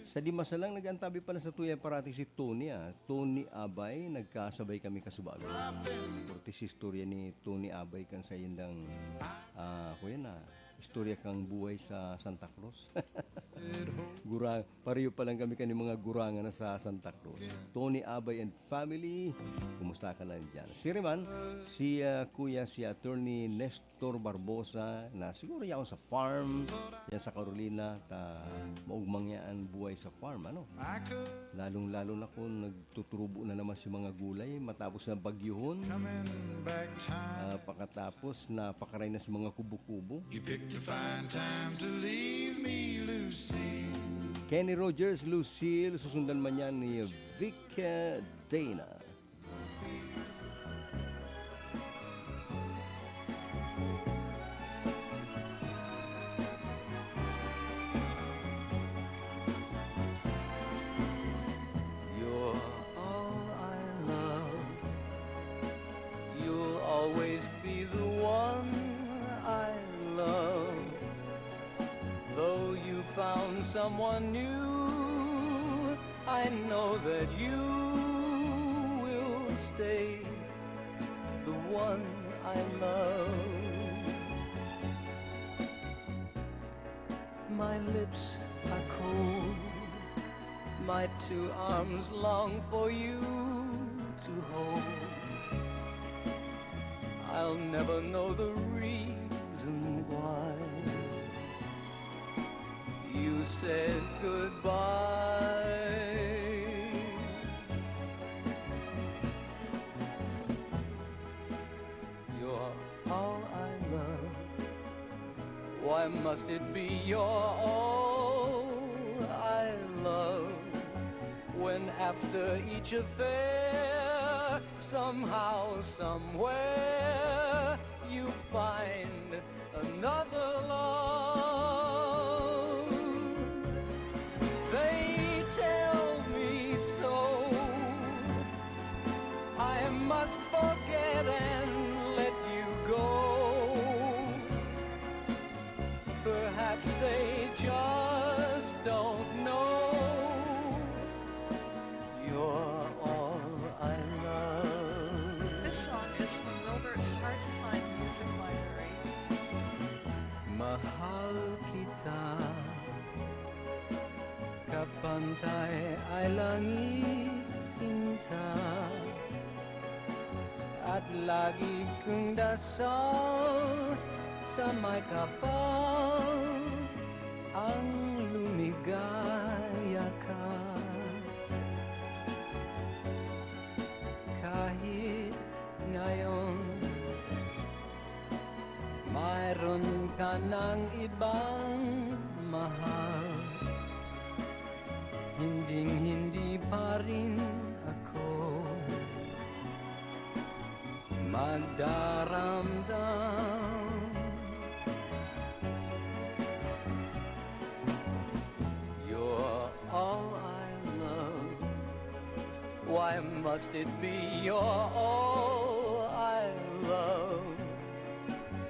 Sa Dimasalang, nag-antabi pala sa tuya parati si Tony, ah. Tony Abay, nagkasabay kami kasubago. Puro ti si istorya ni Tony Abay kan sa indang, ah, kuya na, istorya kang buhay sa Santa Cruz. Gura, pareho pa lang kami kani mga gurangan na sa Santa Cruz. Tony Abay and family, kumusta ka lang dyan? Si Riman, si, ah, kuya, si Attorney Nestor Barbosa, na siguro yaon sa farm, yan sa Carolina, ta maugmang yan ang buhay sa farm, ano? Lalong-lalo na kung nagtuturubo na naman si mga gulay, matapos na bagyuhon, ah, pakatapos na pakaray na si mga kubo-kubo. You picked a fine time to leave me, Lucille. Kenny Rogers, Lucille, susundan man yan ni Vic, eh, Dana. You're all I love. You'll always be the one I love. Though you found someone new, I know that you will stay the one I love. My lips are cold. My two arms long for you to hold. I'll never know the reason why you said goodbye. You're all I love. Why must it be you're all I love? When after each affair, somehow, somewhere, you find another love. They tell me so. I must forget and let you go. Perhaps they just don't know you're all I love. This song is from Robert's Hard to Find Music Library. Mahal kita. Pantay ay langit sinta, at lagi kong dasal sa may kapal ang lumigaya ka. Kahit ngayon mayroon ka ng ibang mahal, hinding-hindi pa rin ako magdaramdam. You're all I love. Why must it be you're all I love?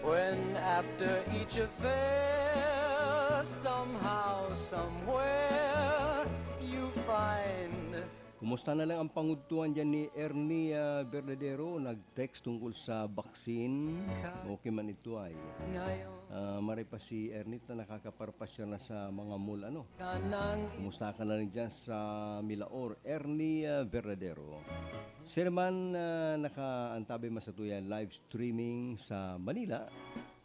When after each affair, somehow, somewhere, you find Kumusta na lang ang pangudtuan dyan ni Ernie, ah, Verdadero? Nag-text tungkol sa vaccine. Okay man ito ay. Ah, maray pa si Ernie na nakakaparpasyal na sa mga mall, ano? Kumusta ka na rin dyan sa Milaor? Ernie, ah, Verdadero. Siya naman, ah, nakaantabay man sa tuya live streaming sa Manila.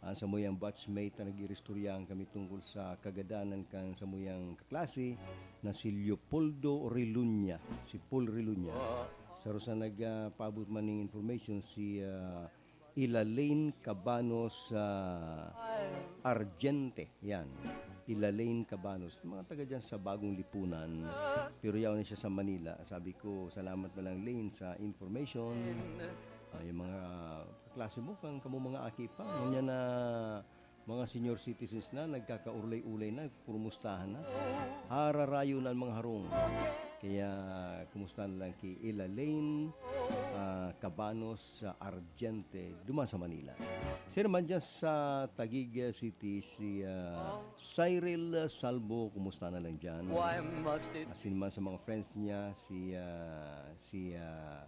Ang samuyang batchmate na nag-iristoryahan kami tungkol sa kagadanan kan samuyang kaklase na si Leopoldo Reluña, si Paul Reluña. Saro sa nagpaabot man ning information si, ah, Elaine Cabanos, ah, Argente. Yan. Elaine Cabanos. Mga taga dyan sa Bagong Lipunan. Pero yaon na siya sa Manila. Sabi ko, "Salamat na lang, Lane, sa information." Ah, yung mga kaklase mo, kan kamo mga aki pa. Ngunyan na mga senior citizens na, nagkakaulay-ulay na, kurumustahan na. Hararayo na ang mga harong. Kaya, kumusta na lang ki Elaine, ah, Cabanos, sa Argente, duman sa Manila. Siya naman dyan sa Taguig, ah, City, si, ah, Cyril Salvo, kumusta na lang dyan? Why must it Asin man sa mga friends niya, si, ah, si, ah,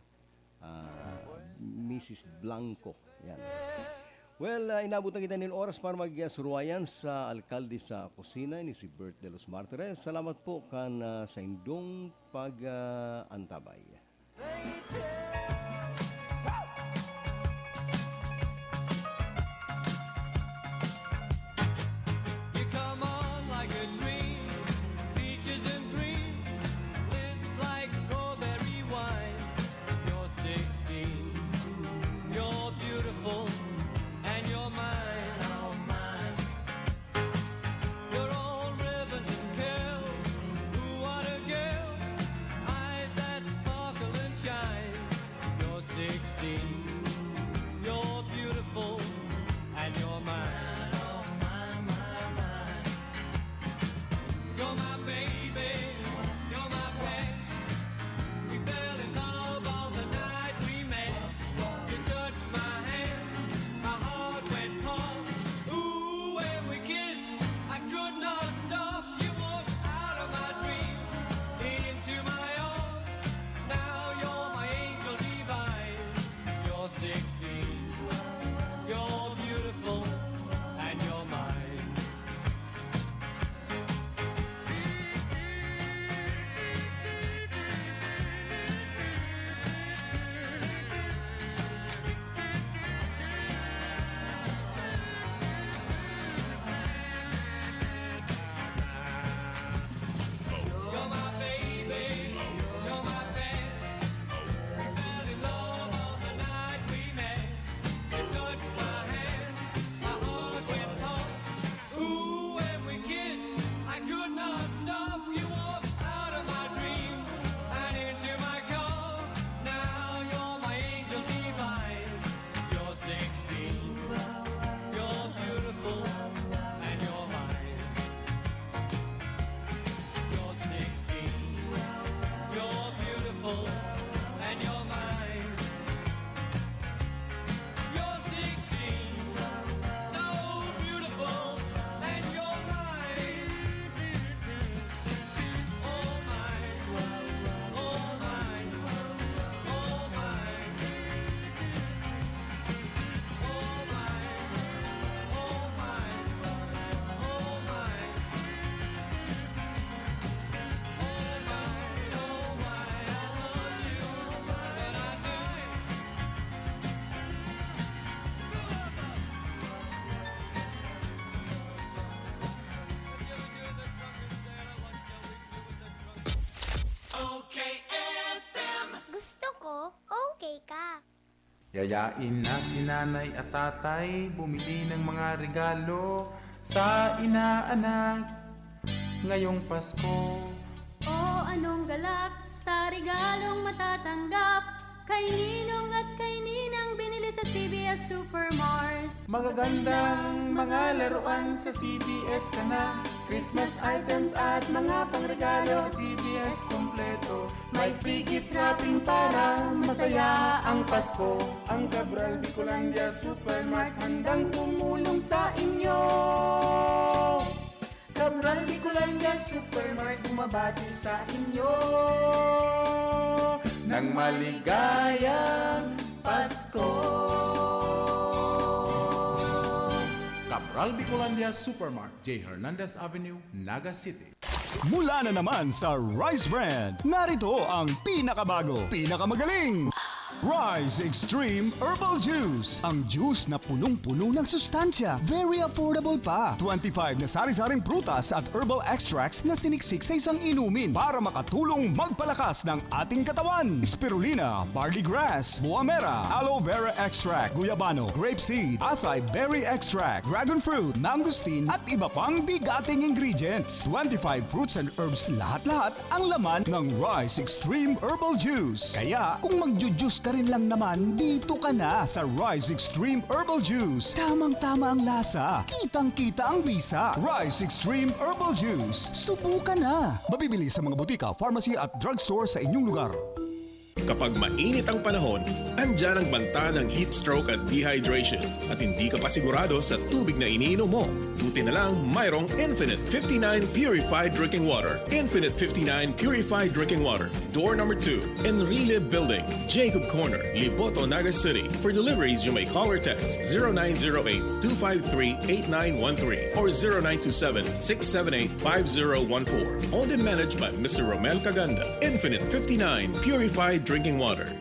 ah, Missus Blanco. Yan. Well, ah, inabot na kita nin oras para magsuruwayan sa alkalde sa kusina, ni si Bert de los Martires. Salamat po kan, ah, saindong pag, ah, antabay. You come on like a dream, peaches and cream, lips like strawberry wine. You're sixteen, you're beautiful, and you're mine. You're all ribbons and curls. Ooh, what a girl. Eyes that sparkle okay ka. Yayain na si nanay at tatay bumili ng mga regalo sa inaanak ngayong Pasko. O anong galak sa regalong matatanggap kay Ninong at kay Ninang binili sa C B S Supermart? Magagandang mga laruan sa C B S ka na. Christmas items at mga pangregalo sa C B S kompleto. May free gift wrapping para masaya ang Pasko. Ang Cabral Bicolandia Supermart handang tumulong sa inyo. Cabral Bicolandia Supermart bumabati sa inyo ng maligayang Pasko. Cabral Bicolandia Supermart, J Hernandez Avenue, Naga City. Mula na naman sa Rice Brand, narito ang pinakabago, pinakamagaling, Rice Extreme Herbal Juice. Ang juice na punong-puno ng sustansya, very affordable pa. Twenty-five na sari-saring prutas at herbal extracts na siniksik sa isang inumin para makatulong magpalakas ng ating katawan. Spirulina, barley grass, buamera, aloe vera extract, guyabano, grape seed, acai berry extract, dragon fruit, mangosteen, at iba pang bigating ingredients. Twenty-five fruits and herbs lahat-lahat ang laman ng Rice Extreme Herbal Juice. Kaya, kung magju-juice ka rin lang naman, dito ka na sa Rice Extreme Herbal Juice. Tamang-tama ang lasa, kitang-kita ang bisa. Rice Extreme Herbal Juice. Subukan na! Mabibili sa mga butika, pharmacy at drugstore sa inyong lugar. Kapag mainit ang panahon, andyan ang banta ng heat stroke at dehydration at hindi ka pa sigurado sa tubig na iniinom mo. Buti na lang mayroong Infinite fifty-nine Purified Drinking Water. Infinite fifty-nine Purified Drinking Water, door number two, Enrile Building, Jacob Corner, Liboto, Naga City. For deliveries, you may call or text zero nine zero eight, two five three, eight nine one three or zero nine two seven, six seven eight, five zero one four. Owned and managed by Mister Romel Caganda. Infinite fifty-nine Purified Drinking Water.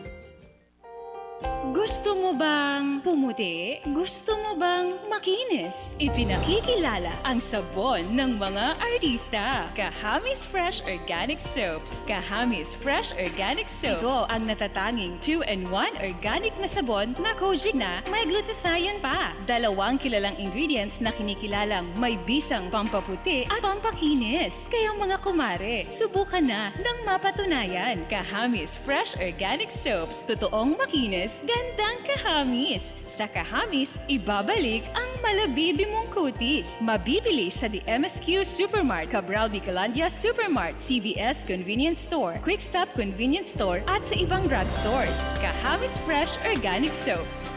Gusto mo bang pumuti? Gusto mo bang makinis? Ipinakikilala ang sabon ng mga artista. Kahamis Fresh Organic Soaps. Kahamis Fresh Organic Soaps. Ito ang natatanging two-in-one organic na sabon na kojic na may glutathione pa. Dalawang kilalang ingredients na kinikilalang may bisang pampaputi at pampakinis. Kaya mga kumare, subukan na ng mapatunayan. Kahamis Fresh Organic Soaps. Totoong makinis, gandang kahamis. Sa Kahamis, ibabalik ang malabibi mong kutis. Mabibili sa D M S Q Supermart, Cabral Bicolandia Supermart, C V S Convenience Store, Quick Stop Convenience Store, at sa ibang drugstores. Kahamis Fresh Organic Soaps.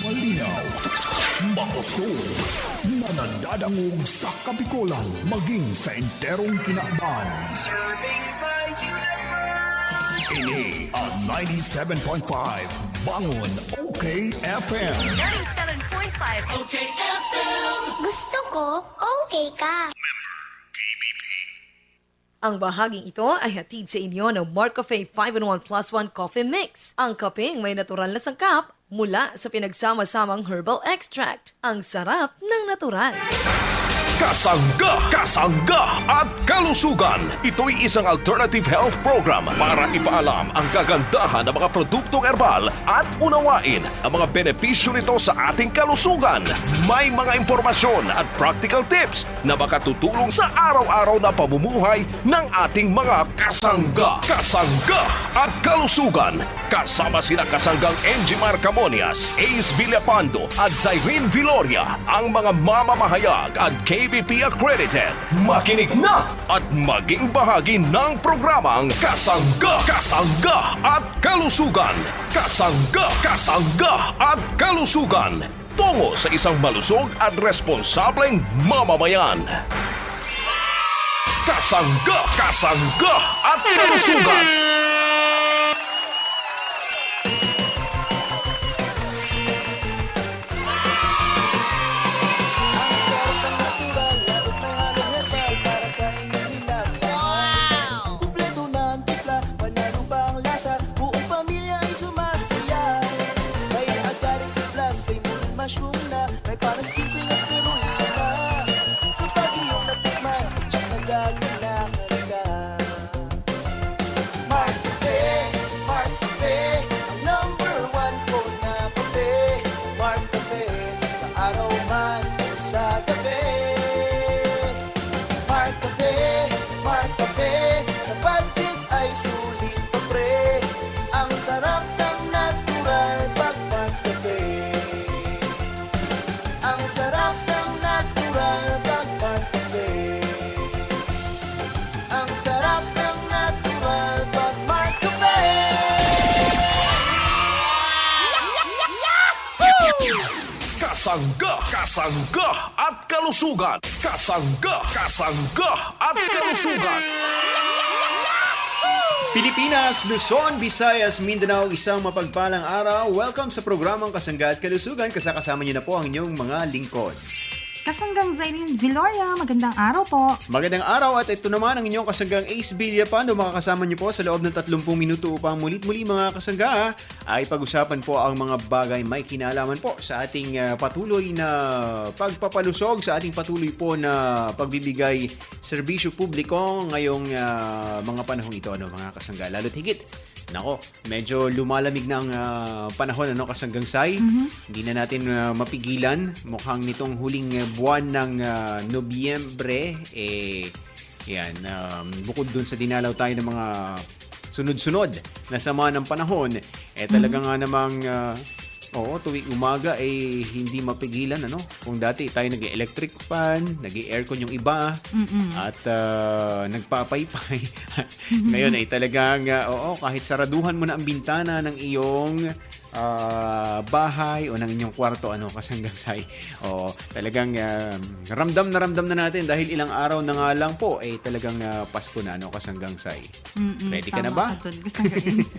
Malinaw, makusog, na nadadangog sa Kabikolan, maging sa enterong kinaban. Ini ang ninety-seven point five Bangon OK F M. Ninety-seven point five OK F M. Gusto ko, okay ka. Ang bahaging ito ay hatid sa inyo ng Marcofe five-in-one plus one Coffee Mix, ang kapeng may natural na sangkap mula sa pinagsama-samang herbal extract. Ang sarap ng natural. Kasangga, kasangga at kalusugan. Ito'y isang alternative health program para ipaalam ang kagandahan ng mga produktong herbal at unawain ang mga benepisyo nito sa ating kalusugan. May mga impormasyon at practical tips na makatutulong sa araw-araw na pamumuhay ng ating mga kasangga. Kasangga at kalusugan. Kasama sina kasanggang Enjimar Camonias, Ace Villapando at Zyrene Viloria, ang mga mamamahayag at K B P accredited. Makinig na at maging bahagi ng programang Kasangga, Kasangga at Kalusugan. Kasangga, Kasangga at Kalusugan. Tungo sa isang malusog at responsableng mamamayan. Kasangga, Kasangga at Kalusugan. Ang sarap ng natural, lalo't may halong herbal para sa inyong hinang. Wow! Kumpleto na ang timpla, panalo pa ang lasa, buong pamilya ay sumasaya. May agaricus plus, Seymour mushroom na, may pares ginseng at spirulina. Kapag iyong natikman, tiyak na gaganahan ka. May Kasangga, kasangga at kalusugan. Kasangga, kasangga at kalusugan. Pilipinas, Luzon, Visayas, Mindanao, isang mapagpalang araw. Welcome sa programang Kasangga at Kalusugan. Kasakasama niyo na po ang inyong mga lingkod. Kasanggang Zainine Viloria, magandang araw po. Magandang araw at ito naman ang inyong kasanggang Ace Villapando. Makakasama niyo po sa loob ng tatlong minuto upang mulit-muli, mga kasangga, ay pag-usapan po ang mga bagay may kinalaman po sa ating ah, patuloy na pagpapalusog, sa ating patuloy po na pagbibigay serbisyo publiko ngayong ah, mga panahong ito, ano, mga kasangga. Lalo't higit, nako, medyo lumalamig na ang ah, panahon, ano, kasanggang Sai. Hindi na natin ah, mapigilan. Mukhang nitong huling ah, buwan ng ah, Nobyembre, eh, yan, um, bukod dun sa dinalaw tayo ng mga sunod-sunod na sama ng panahon, eh talaga nga namang, ah, oo, tuwing umaga, eh, hindi mapigilan, ano? Kung dati tayo nag-electric fan, nag-aircon yung iba, at ah, nagpapaypay. Ngayon ay talagang, ah, oo, kahit saraduhan mo na ang bintana ng iyong ah, bahay o ng inyong kwarto, ano, kasanggang Sai. Oo, talagang ah, ramdam na ramdam na natin dahil ilang araw na nga lang po, eh, talagang ah, Pasko na, ano, kasanggang Sai. Mm-mm, Ready ka na tama ba? Ka dun, kasangga Ace.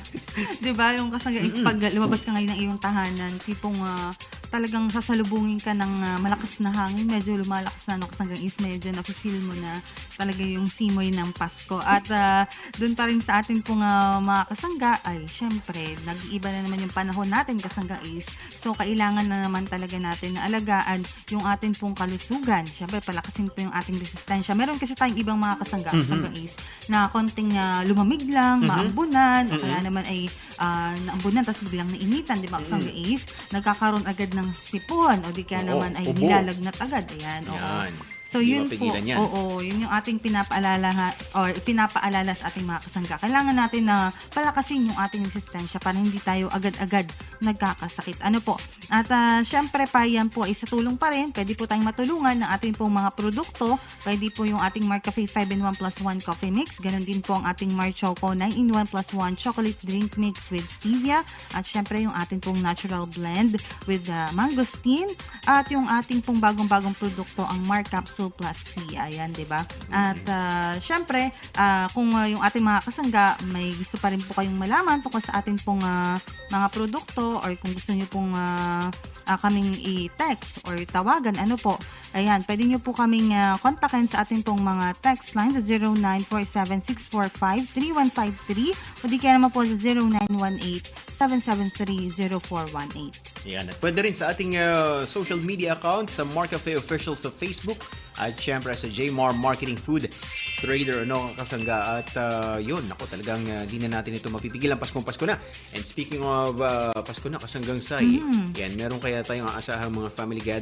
Di ba, yung kasangga Ace, pag lumabas ka ngayon ng iyong tahanan, tipong ah, talagang sasalubungin ka ng ah, malakas na hangin, medyo lumalakas na, no, kasangga Ace, medyo nafe-feel mo na talaga yung simoy ng Pasko. At ah, doon pa rin sa atin pong ah, mga kasangga, ay syempre, nag-iiba na naman yung panahon natin, kasangga Ace. So, kailangan na naman talaga natin na alagaan yung atin pong kalusugan. Syempre, palakasin po yung ating resistensya. Meron kasi tayong ibang mga kasangga, kasangga Ace, na konting ah, lumamig lang, maambunan, o kaya naman ay ah, naambunan, tapos biglang nainitan, di ba, kasangga Ace? Nagkakaroon agad ng sipon, o di kaya Oo, naman ay ubo. Nilalagnat agad. Ayan, oo. Yan. So, Hindi yun po, mapigilan yan. Oo, yun yung ating pinapaalala, ha, or pinapaalala sa ating mga kasangga. Kailangan natin na palakasin yung ating resistensya para hindi tayo agad-agad nagkakasakit. Ano po? At ah, syempre pa, yan po ay sa tulong pa rin. Pwede po tayong matulungan ng ating pong mga produkto. Pwede po yung ating Marcafe five in one plus one Coffee Mix. Ganun din po ang ating Mar Choco nine in one plus one Chocolate Drink Mix with Stevia. At syempre yung ating pong natural blend with ah, mangosteen. At yung ating pong bagong-bagong produkto, ang Mar Capsule Plus C. Ayan, di ba? At ah, syempre, ah, kung ah, yung ating mga kasangga, may gusto pa rin po kayong malaman tungkol sa ating pong ah, mga produkto, or kung gusto nyo pong ah, ah, kaming i-text or tawagan, ano po, ayan, pwede nyo po kaming ah, kontakin sa ating pong mga text line sa zero nine four seven six four five three one five three, o di kaya naman po sa zero nine one eight seven seven three zero four one eight. Yan. At pwede rin sa ating ah, social media account, sa Marcafe Official sa Facebook, at syempre sa J M R Marketing Food Trader, ano, kasangga. At ah, yun, ako talagang ah, di na natin ito mapipigilan. Paskong Pasko na. And speaking of ah, Pasko na, kasanggang Sai, yan, meron kaya tayong aasahang mga family gathering